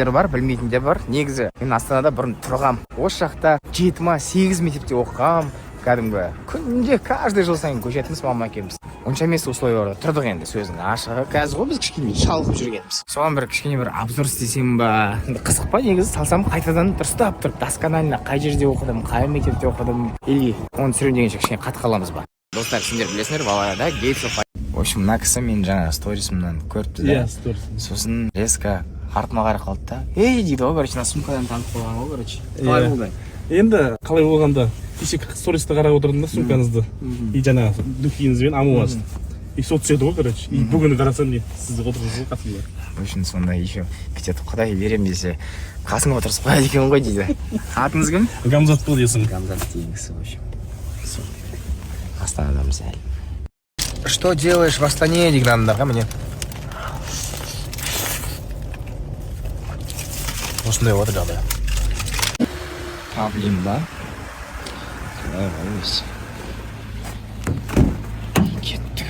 Бар, білмейтіндер бар. Негізі мен Астанада бұрын тұрғам. Осы жақта жеті ма, сегіз мектепте оқығам. Кәдімгі күнде, каждый жыл сайын көшетінбіз мамам әкеміз. Онша емес условияларда тұрдық енді, сөздің ашығы. Қазір ғой біз кішкене шалқып жүргенбіз. Соған бір кішкене бір обзор істесем ба? Енді қызық па негізі, салсам қайтадан дұрыстап тұрып, досконально қай жерде оқыдым, қай мектепте оқыдым, или оны түсіремін дегенше кішкене қатып қаламыз ба? Достар, сендер білесіңдер, Балада Gates of. В общем, мына кісі менің жаңағы сторисымнан көріпті да. Иә, сторис. Сосын резко артыма қарап қалды да, «Ей» дейді ғой, короче, мына сумкадан танып қойған ғой, короче. Қалай Иә. болды? Енді қалай болғанда, кеше стористі қарап отырдым да, сумкаңызды и жаңағы духиіңіз бен амуаз, и сол түседі ғой, короче. И бүгін қарасам, не, сіз отырсыз ғой қасымда. В общем, сондай еще бүйтеді: «Құдай беремін десе, қасыңа отырғызып қояды екен ғой», — дейді. Атыңыз кім? Гамзат болды есімім. Гамзат деген кісі. В общем, сол Астанадамыз әлі. «Что делаешь в Астане?» деген адамдарға, міне, осындай болып жатыр жағдай. Павлин ба, қалай ғой өзі? Кеттік.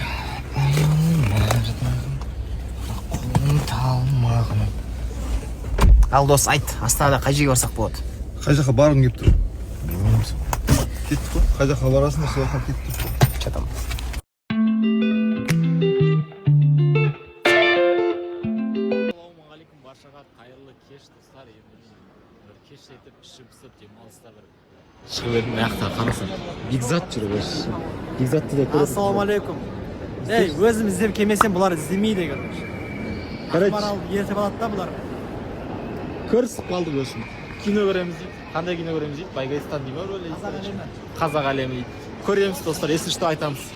Қолым талмағын. Ал, дос, айт, Астанада қай жерге барсақ болады? Қай жаққа барғың келіп тұр? Білмеймін. Кеттік қой, қай жаққа барасың, сол жаққа кеттік. Че там? Ассалаумағалейкум баршаға, қайырлы кеш, достар! Енді мен бір кештетіп, ішім пысып, демалыста бір шығып едім. Мына жақта қарасаң, Бекзат жүр осы. Бекзатты да көресің. Ассалаумағалейкум! Ей, өзім іздеп келмесем, бұлар іздемейді, короче. Короче. Ақпар алып, ертіп алады да бұлар. Көрісіп қалдық осыны. Кино көреміз дейді. Қандай кино көреміз дейді? Байгайстан дей ма, рөлі? Қазақ әлемі. Қазақ әлемі дейді. Көреміз, достар, если что, айтамыз.